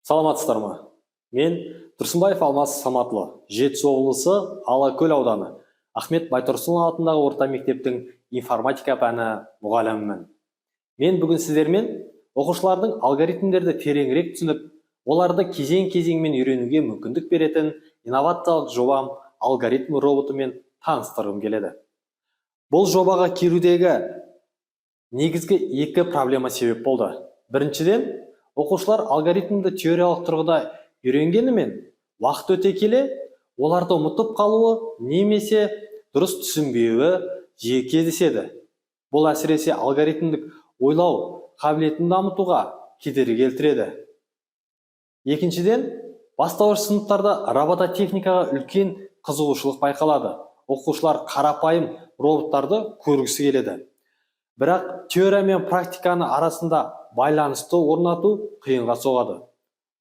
Саламатсыздар ма? Мен Тұрсынбаев Алмас Саматұлы, Жетісу облысы, Алакөл ауданы, Ахмет Байтұрсынұлы атындағы орта мектептің информатика пәні мұғалімімін. Мен бүгін сіздермен оқушылардың алгоритмдерді тереңірек түсініп, оларды кезең кезеңмен үйренуге мүмкіндік беретін инновациялық жобам алгоритм роботымен таныстырғым келеді. Бұл жобаға келудегі негізгі екі проблема себеп болды. Біріншіден, оқушылар алгоритмді теориялық тұрғыда үйренгенімен, уақыт өте келе оларды ұмытып қалуы немесе дұрыс түсінбеуі жиі кездеседі. Бұл әсіресе алгоритмдік ойлау қабілетін дамытуға кедергі келтіреді. Екіншіден, бастауыш сыныптарда робототехникаға үлкен қызығушылық байқалады. Оқушылар қарапайым роботтарды көргісі келеді, бірақ теория мен практиканы арасында байланысты орнату қиынға соғады.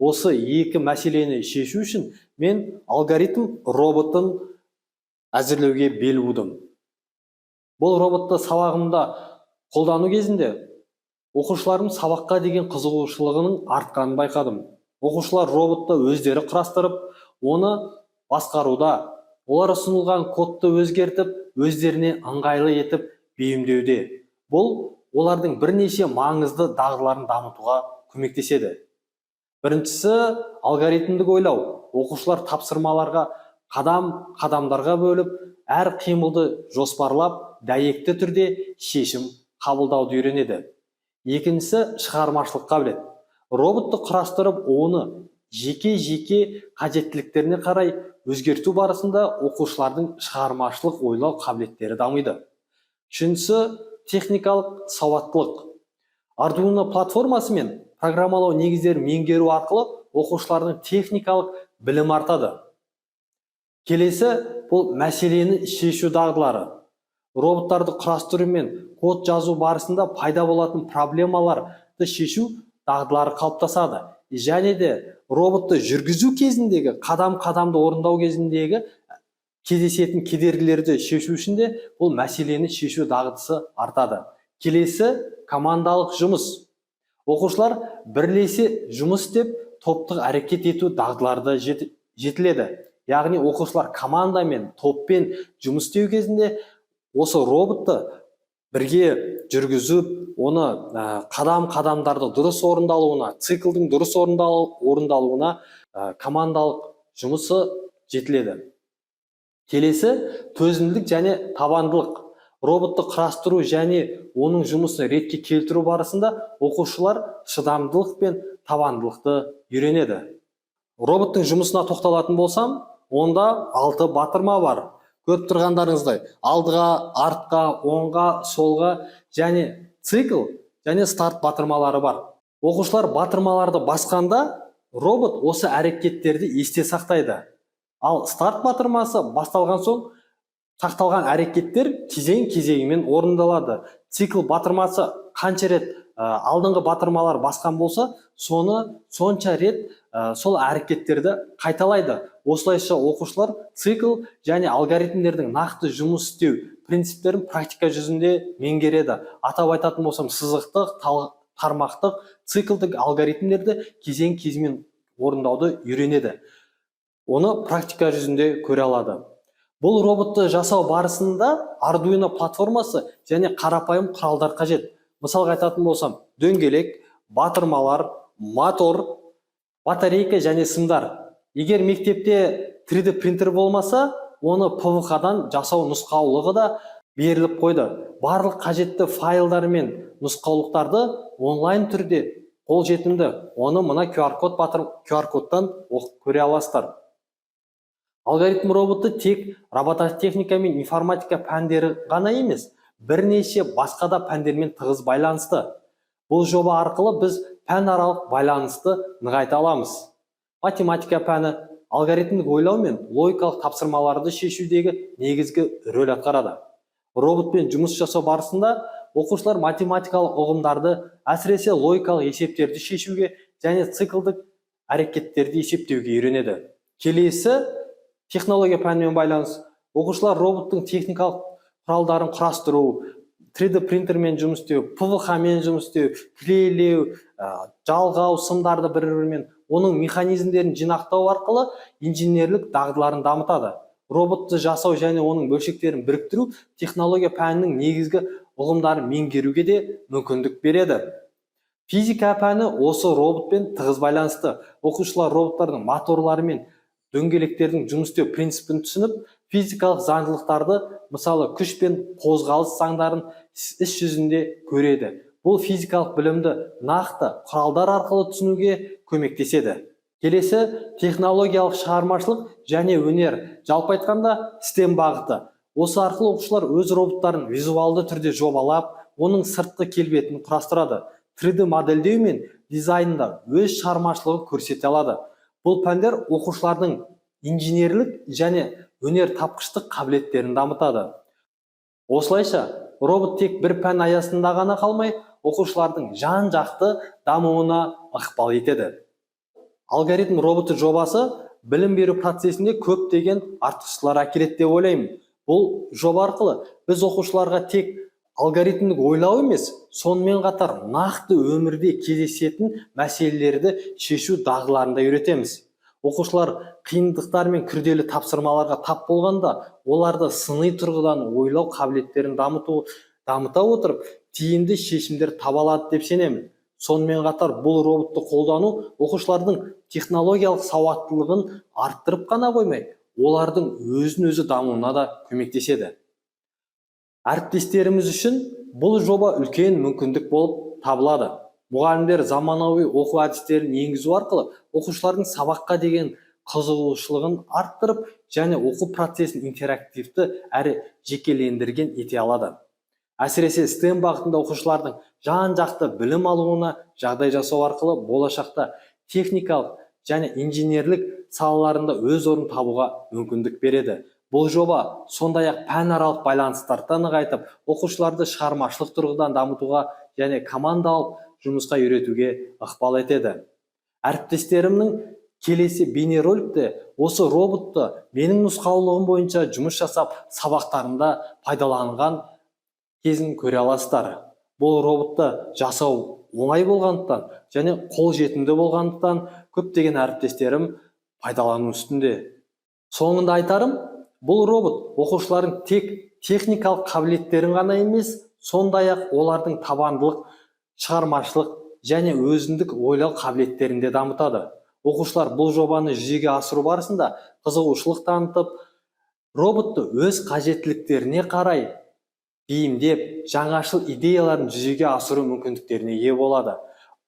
Осы екі мәселені шешу үшін мен алгоритм роботын әзірлеуге бел будым. Бұл роботты сабағымда қолдану кезінде оқушыларым сабаққа деген қызығушылығының артқанын байқадым. Оқушылар роботты өздері құрастырып, оны басқаруда, олар ұсынылған кодты өзгертіп, өздеріне ыңғайлы етіп бейімдеуде. Бұл олардың бірнеше маңызды дағдыларын дамытуға көмектеседі. Біріншісі – алгоритмдік ойлау. Оқушылар тапсырмаларға қадам қадамдарға бөліп, әр қимылды жоспарлап, дәйекті түрде шешім қабылдауды үйренеді. Екіншісі – шығармашылық қабілет. Роботты құрастырып, оны жеке жеке қажеттіліктеріне қарай өзгерту барысында оқушылардың шығармашылық ойлау қабілеттері дамиды. Үшіншісі – техникалық сауаттылық. Arduino платформасы мен программалау негіздерін меңгеру арқылы оқушылардың техникалық білімі артады. Келесі бұл мәселені шешу дағдылары. Роботтарды құрастыру мен код жазу барысында пайда болатын проблемаларды шешу дағдылары қалыптасады және де роботты жүргізу кезіндегі қадам қадамды орындау кезіндегі кездесетін кедергілерді шешу үшін де бұл мәселені шешу дағдысы артады. Келесі – командалық жұмыс. Оқушылар бірлесе жұмыс істеп, топтық әрекет ету дағдылары да жетіледі. Яғни оқушылар командамен, топпен жұмыс істеу кезінде осы роботты бірге жүргізіп, оны қадам қадамдарды дұрыс орындалуына, циклдың дұрыс орындалуына командалық жұмысы жетіледі. Келесі – төзімділік және табандылық. Роботты құрастыру және оның жұмысын ретке келтіру барысында оқушылар шыдамдылық пен табандылықты үйренеді. Роботтың жұмысына тоқталатын болсам, онда алты батырма бар. Көріп тұрғандарыңыздай, алдыға, артқа, оңға, солға және цикл және старт батырмалары бар. Оқушылар батырмаларды басқанда, робот осы әрекеттерді есте сақтайды. Ал старт батырмасы басталған соң, сақталған әрекеттер кезең кезеңімен орындалады. Цикл батырмасы қанша рет алдыңғы батырмалар басқан болса, соны сонша рет сол әрекеттерді қайталайды. Осылайша оқушылар цикл және алгоритмдердің нақты жұмыс істеу принциптерін практика жүзінде меңгереді. Атап айтатын болсам, сызықтық, тармақтық, циклдік алгоритмдерді кезең кезімен орындауды үйренеді, оны практика жүзінде көре алады. Бұл роботты жасау барысында Arduino платформасы және қарапайым құралдар қажет. Мысалға айтатын болсам, дөңгелек, батырмалар, мотор, батарейка және сымдар. Егер мектепте 3D принтер болмаса, оны ПВХ-дан жасау нұсқаулығы да беріліп қойды. Барлық қажетті файлдар мен нұсқаулықтарды онлайн түрде қолжетімді. Оны мына QR код батыр QR кодтан оқып көре аласыздар. Алгоритм роботы тек робототехника мен информатика пәндері ғана емес, бірнеше басқа да пәндермен тығыз байланысты. Бұл жоба арқылы біз пәнаралық байланысты нығайта аламыз. Математика пәні алгоритмдік ойлау мен логикалық тапсырмаларды шешудегі негізгі рөл атқарады. Роботпен жұмыс жасау барысында оқушылар математикалық ұғымдарды, әсіресе логикалық есептерді шешуге және циклдік әрекеттерді есептеуге үйренеді. Келесі – технология пәнімен байланыс. Оқушылар роботтың техникалық құралдарын құрастыру, 3D принтермен жұмыс істеу, ПВХ мен жұмыс істеу, клейлеу, жалғау сымдарды бір бірімен, оның механизмдерін жинақтау арқылы инженерлік дағдыларын дамытады. Роботты жасау және оның бөлшектерін біріктіру технология пәнінің негізгі ұғымдарын меңгеруге де мүмкіндік береді. Физика пәні осы роботпен тығыз байланысты. Оқушылар роботтардың моторлары мен дөңгелектердің жұмыс істеу принципін түсініп, физикалық заңдылықтарды, мысалы, күш пен қозғалыс заңдарын іс жүзінде көреді. Бұл физикалық білімді нақты құралдар арқылы түсінуге көмектеседі. Келесі технологиялық шығармашылық және өнер, жалпы айтқанда, STEM бағыты. Осы арқылы оқушылар өз роботтарын визуалды түрде жобалап, оның сыртқы келбетін құрастырады, 3D модельдеу мен дизайнда өз шығармашылығын көрсете алады. Бұл пәндер оқушылардың инженерлік және өнертапқыштық қабілеттерін дамытады. Осылайша, робот тек бір пән аясында ғана қалмай, оқушылардың жан жақты дамуына ықпал етеді. Алгоритм роботы жобасы білім беру процесінде көптеген артықшылықтар әкеледі деп ойлаймын. Бұл жоба арқылы біз оқушыларға тек алгоритмдік ойлау емес, сонымен қатар нақты өмірде кездесетін мәселелерді шешу дағдыларын да үйретеміз. Оқушылар қиындықтар мен күрделі тапсырмаларға тап болғанда, оларды сыни тұрғыдан ойлау қабілеттерін дамыта отырып, тиімді шешімдер таба алады деп сенемін. Сонымен қатар бұл роботты қолдану оқушылардың технологиялық сауаттылығын арттырып қана қоймай, олардың өзін өзі дамуына да көмектеседі. Әріптестеріміз үшін бұл жоба үлкен мүмкіндік болып табылады. Мұғалімдер заманауи оқу әдістерін енгізу арқылы оқушылардың сабаққа деген қызығушылығын арттырып және оқу процесін интерактивті әрі жекелендірген ете алады. Әсіресе STEM бағытында оқушылардың жан жақты білім алуына жағдай жасау арқылы болашақта техникалық және инженерлік салаларында өз орнын табуға мүмкіндік береді. Бұл жоба сондай ақ пәнаралық байланыстарды нығайтып, оқушыларды шығармашылық тұрғыдан дамытуға және командалық жұмысқа үйретуге ықпал етеді. Әріптестерімнің келесі бейнероликте осы роботты менің нұсқаулығым бойынша жұмыс жасап, сабақтарында пайдаланған кезін көре аласыздар. Бұл роботты жасау оңай болғандықтан және қолжетімді болғандықтан, көптеген әріптестерім пайдалану үстінде. Соңында айтарым, бұл робот оқушылардың тек техникалық қабілеттерін ғана емес, сондай ақ олардың табандылық, шығармашылық және өзіндік ойлау қабілеттерін де дамытады. Оқушылар бұл жобаны жүзеге асыру барысында қызығушылық танытып, роботты өз қажеттіліктеріне қарай бейімдеп, жаңашыл идеяларын жүзеге асыру мүмкіндіктеріне ие болады.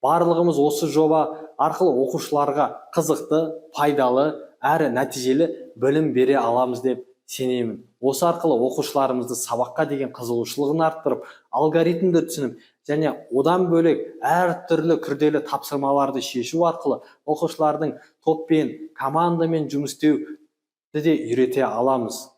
Барлығымыз осы жоба арқылы оқушыларға қызықты, пайдалы әрі нәтижелі білім бере аламыз деп сенемін. Осы арқылы оқушыларымызды сабаққа деген қызығушылығын арттырып, алгоритмді түсініп және одан бөлек әртүрлі күрделі тапсырмаларды шешу арқылы оқушылардың топпен, командамен жұмыс істеуді де үйрете аламыз.